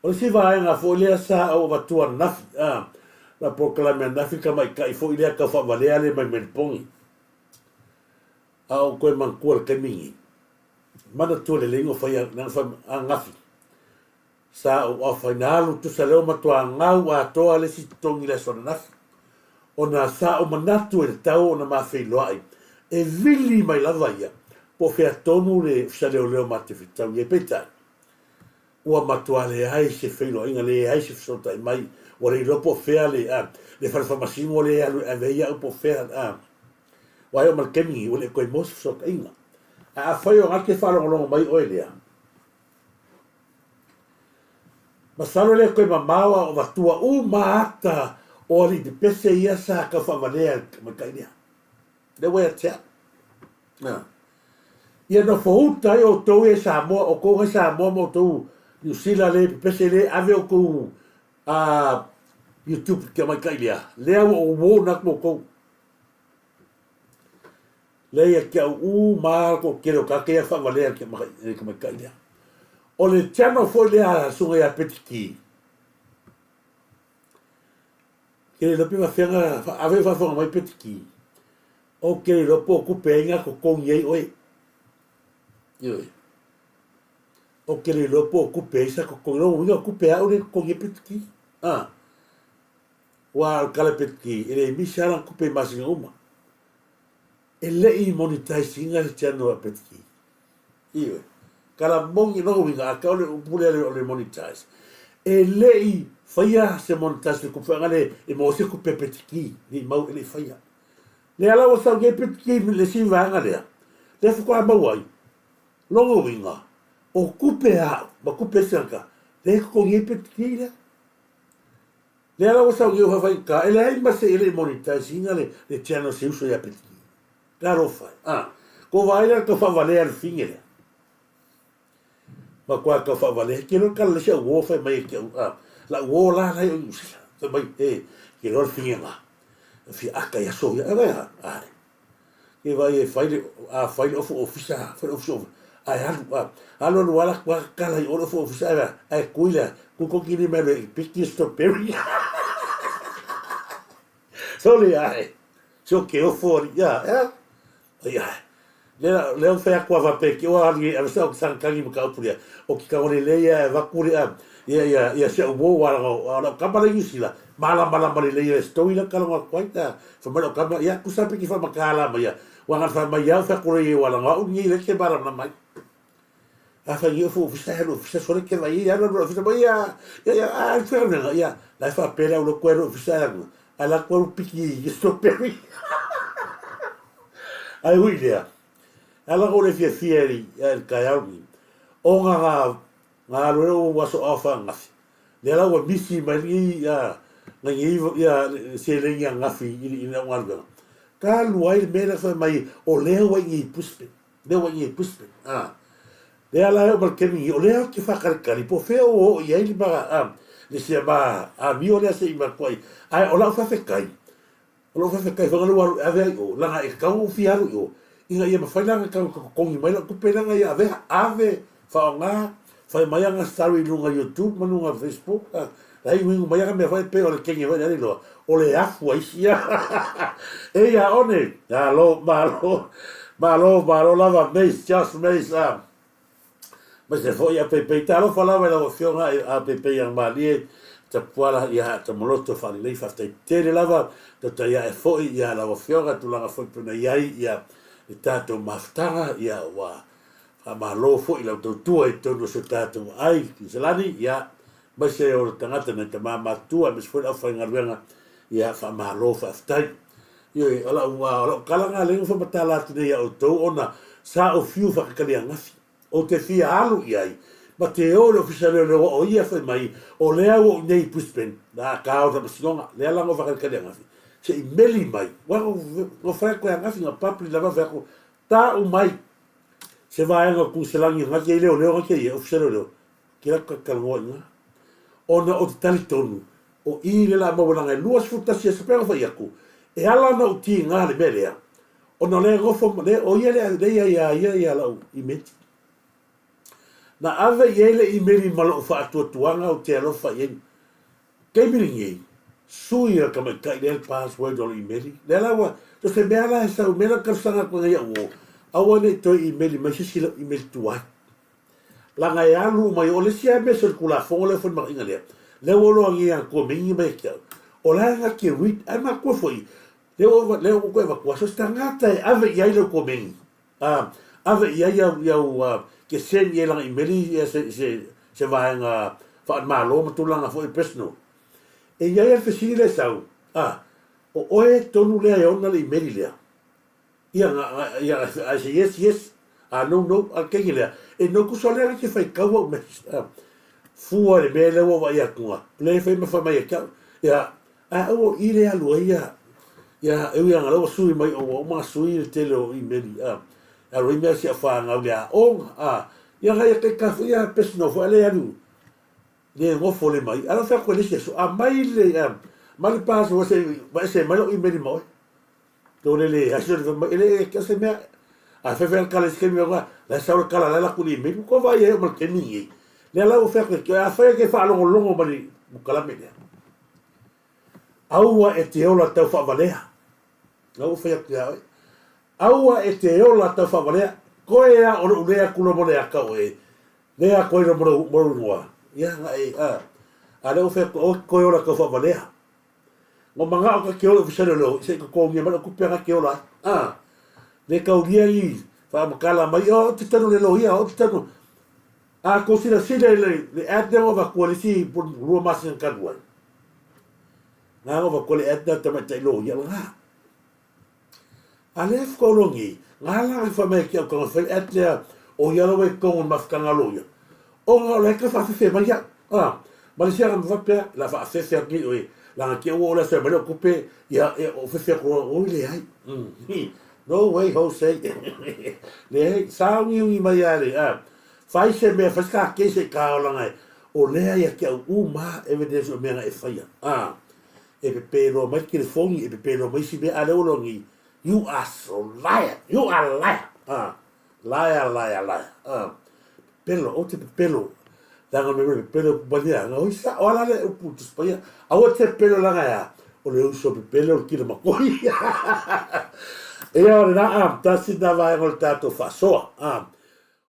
O le isi vaega foi lea sa ou avatua ananafi, a, la polokalame ananafi le tamaitai foi lea tau faavalea le mai Melipogi. A ou toe manatua i le taimi lenei, manatua lelei na fai ananafi, sa ou afaina alu tusa lea ua matua gau atoa le isi totogi i le aso ananafi, ona sa ou manatu e tatau ona ma feiloai e vili mai lava ia po o fea tonu le Ofisa Leoleo ma te fetau i ai. Peitai, ua matua leai se feiloaiga, leai se fesootai mai, ua le iloa po o fea le, a, le fale faamasino lea e alu e ave ai au po o fea, a. Ua e oo mai le taimi lenei, ua le toe maua se fesootaiga. Ae afai o lena e te faalogologo mai oe lea, masalo e le toe mamao a o avatua uma ata o alii pepese ia sa tau faavalea e le tamaitai lea. Lea ua ia te au. A. Ia nofo uta ai outou ia i Samoa, outou nai Samoa ma outou Niu Sila le pepese le ave outou a YouTube i tamaitai lea. Lea ua ou warn atu outou. Lea ia te au uma lava le toatele o tagata ia faavalea i le tamaitai lea. O le channel foi lea a le susuga ia Peti Ki, ke le iloa pe faafefea ona ave o faafofoga mai Peti Ki, ou te le iloa po o tupe ai na totogi ai oe. Ioe. Ou te le iloa po o tupe ai sa totogi. Lona uiga o tupe a au lea e totogi ai Peti Ki. Ah. Ua o le tala Peti Ki, e le misi lava lana tupe i masina uma. E le i monetize ina le channel a Petki. Ioe. Tala moni, lona uiga, a tau le upu lea o le monetize, e le i faia se monetize le tupe le e maua se tupe a Petki, le i mau, e le i faia. Lea la ua sau nei Petki i le isi vaega lea, lea faatoa maua ai. Lona uiga, o tupe a au ma tupe a isi tagata, lea e totogi ai Petki lea. Lea la ua sau nei o fafaigata, e leai ma se e le i monetize ina le, le channel se uso ia Petiki. Talofa e. Ah, ko vaai lea tau faavalea le fine lea. Matua tau faavalea, ke loa kala le si au uo fai mai e ke au, ah, la uo la lai o Niu Sila. Fai mai, e, ke loa le fine nga. Fia aka ia so ia, e vai ha, ah, Ke vai e fai le, a fai le ofu ofisa, fai le ofu ofisa, ae alu, a, alu alu ala kua kala i o le ofu ofisa, ae, ae kui lea, kui koki ni mea le piki strawberry. Sole ae, so ke ofo ali, ia, ea, ai ae. Lea, lea o whai atu a wape, ki oa ali, a wesa o ki tangi ma ka upu lea, o ki kangone le ia, e vaku le a, ia, ia, ia se uo wala, o la kama le New malamalama lelei le story la kala ngā kuai ta, Fai mai lau tama, ia, ku sa piki whamakala mai ia. Wa ngana fai mai iau fai kore i wala ngā uni i leke mara na mai. A fai ngi ofu ofisa helu ofisa sore ke vai ia alu ofisa mai ia ia ia a fai alu ia la fa pela ulo kuero ofisa alu ala kuero piki i strawberry. Ai hui lea. Ala ko le fia fia i el kaiau ni. O ngā ngā ngā alu o waso au wha ngafi. Lea la ua misi mai lenei ia lenei ia seleni angafi i lau galuega. Ka alu ai le mea lea fai mai o lea ua i inei i Brisbane. Lea ua i inei i Brisbane. A. Lea la e oo mai le taimi nei, o lea ou te faakalikali po o fea ua oo i ai le ma a le sia ma amio lea se i matuai. Ae o lau faafetai, O lou faafetai foi lea ua alu e ave ai i o, leaga e tatau ona ou fia alu i o, ina ia mafai la ona totogi mai lau tupe lea na ia avea, ave, faaaoga, fai mai ana story i luga YouTube ma luga Facebook, la e inuinu mai ana mea foi pei o le kenge foi lea iloa, o le afu a isi. Eia one, malo, malo, malo, malo lava, Mace, Josh Mace, ah. Aemaise foi a Peipei. Talofa lava i lau Afioga a Peipei Iagamalie Tapuala ia Tamaloto Faalelei. Faafetai tele lava tautai ae foi ia lau Afioga tulaga foi pei ona i ai ia le tatou mafutaga ia ua faamalo foi i lau tautua i totonu o si o tatou aai Kiniselani ia aemaise o le tagata nai tama matutua aemaise foi le aufaigaluega ia faamalo faafetai. Ioe, o lau, o lau tala lena lea na faamatala atu nei ia outou ona sa ou fiu faakakaliagafi. Ou te fia alu i ai, ma te o i le Ofisa Leoleo o ia fai mai, o lea ua ou nei i Brisbane, na ka o Faamasinoga, lea la na ou faakalikaliagafi, se i meli mai, ua na fai atu e agafi, na public lava fai atu, tau mai se vaega o Kuniselani na te i leoleo na te i ai, Ofisa Leoleo, ke la talanoa i ina. Ona ou te talitonu, o i le la maua leaga e 21 aso pei ona fai atu, e ala ona ou tiga le mea lea, Ona o lea e nofo, o ia lea, lea ia ia ia ia lau imeti. Na ave i ai le imeli ma lou faatuatuaga ou te alofa i ai. Taimi lenei, sui e le tamaitai lea le password o le imeli. Lea la ua, so se mea la e sau, mea la talosaga atu ai au o, aua ne i toe imeli mai se isi i lau imeli tuai. Leaga e alu uma i o, o le isi lava mea solitulafono lea foi le manaoiga lea, lea ua loagia atu e meigi mai ia te au, o la e na te read, ae matua foi, lea ua, lea ua toe avatua, so se tagata e ave i ai lau komeni, a, ave i ai au, i au, a, ke send i ai lana imeli ia se, se, se vaega faale-Malo ma tulaga foi personal. E i ai lava le fesili lea e sau, a, o oe tonu lea e ona le imeli lea? Ia, na, na, ia, I say yes, yes, a no, no, a le taimi lea, e no tusa lea na te faitau au message, a, fua i le mea lea ua vaai atu na, lea e fai ma fai mai ia te au, ia, ae aua o i lea e alu ai ia, ia, e ui lava na lea ua sui mai ua uma ona sui le tele o imeli, a, e alu ai mea a si au fanau i le aoga, a, ia na ia taita foi ia personal foi a lea e alu, le nofo le mai, a lea ua fai atu e le isi aso, aumai le, aumai le password se i aveese mai lau imeli ma oe. Tolele ai soli fai mai, e le e se mea. A fai fai le kala i se taimi la e sau le kala la e laku i le email, ua vaai ai oo ma le taimi lenei. Lea la ua fai atu e afai e te faalogologo ma le mukalame lea, aua e te ola tau faavalea. La ua fai atu ia oe. Aua e te ola tau faavalea. Koe a o lou le atu loa mo le ata o e. Le atu ai loa mo lou igoa. Ia na e a. A lea ua fai atu aua e te toe ola tau faavalea. Ua manao ka ke ola ofisa leoleo se i totogia mai lau tupe ana ke ola ai. A, le taulia i faamatala mai, oh, ou te tanu le loia, ou te tanu. A tou silasila i le, le ad lea na avatua i le isi lua masina talu ai. Na na avatua le ad lea a le tamaitai loia lena. A lea faatoa iloa nei, na ala ona fai mai e te au tagata fai le ad lea o ia lava i totonu o le mafutaga a loia, ona o la e tau faafefe mai au. A, ma le isi aga faapea, o le a faafefe atu nei oe, leaga te i ua oo le aso e aumai lau tupe, ia, ia ou fefe atu loa, oi leai. No way Jose. Leai, sauniuni mai lava le, a, fai se mea, fai se ta case e ta olaga o lea ia te au uma lava evidence o mea na e faia. A, e pepe loa mai le telefoni, e pepe loa mai isi mea, a lea ua loa nei, you are so liar, you are liar, a, liar, liar, liar, a, pepelo, ou te pepelo, leaga me mea pepelo upu mai lea, oi sao ala le upu Tusi Paia, aua te pepelo leaga e a, o le uso pepelo o le kila makoi. Ia o lena, a, tasi lena vaega o le tatou faasoa, a.